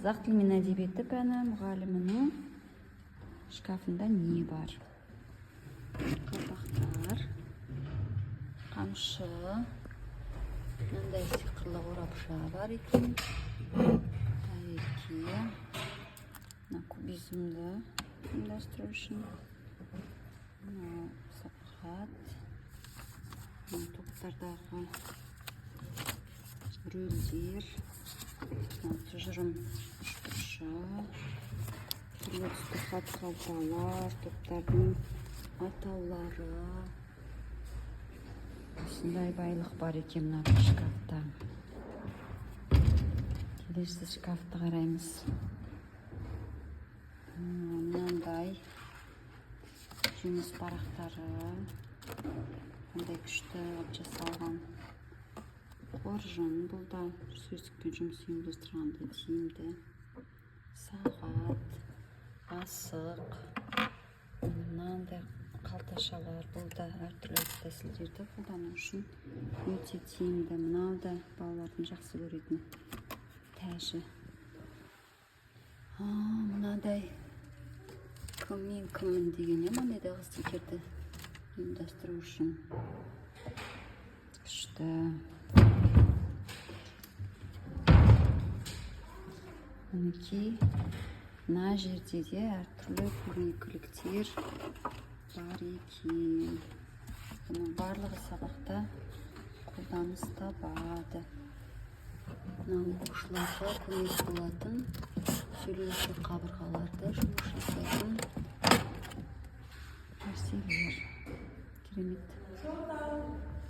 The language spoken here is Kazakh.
Қазақ тілі мен әдебиеті пәні мұғалімінің шкафында не бар? Қалпақтар, қамшы, мынандай сиқырлы қорапша бар екен, тәрелке, мына кубизмді ұйымдастыру үшін, мынау сағат, мына топтардағы рөлдер, мынау тұжырым үшбұрышы, түрлі түсті хат қалталар, топтардың атаулары. Осындай байлық бар екен мына шкафта. Келесі шкафты қараймыз. Мынандай жұмыс парақтары, мындай күшті қылып жасалған қоржын. Бұл да сөздікпен жұмыс ұйымдастырғанда тиімді. Сағат, асық, мынандай қалташалар, бұл да әртүрлі тәсілдерді қолдану үшін өте тиімді. Мынау да балалардың жақсы көретін тәжі. Мынадай «Кім мен, кіммін» деген, иә, мынандайдағы стикерді ұйымдастыру үшін күшті. Мінекей, мына жерде де әртүрлі көрнекіліктер бар екен. Бұның барлығы сабақта қолданыс табады. Мына оқушыларға көмек болатын, сөйлеуші қабырғаларда жұмыс жасайтын нәрселер. Керемет.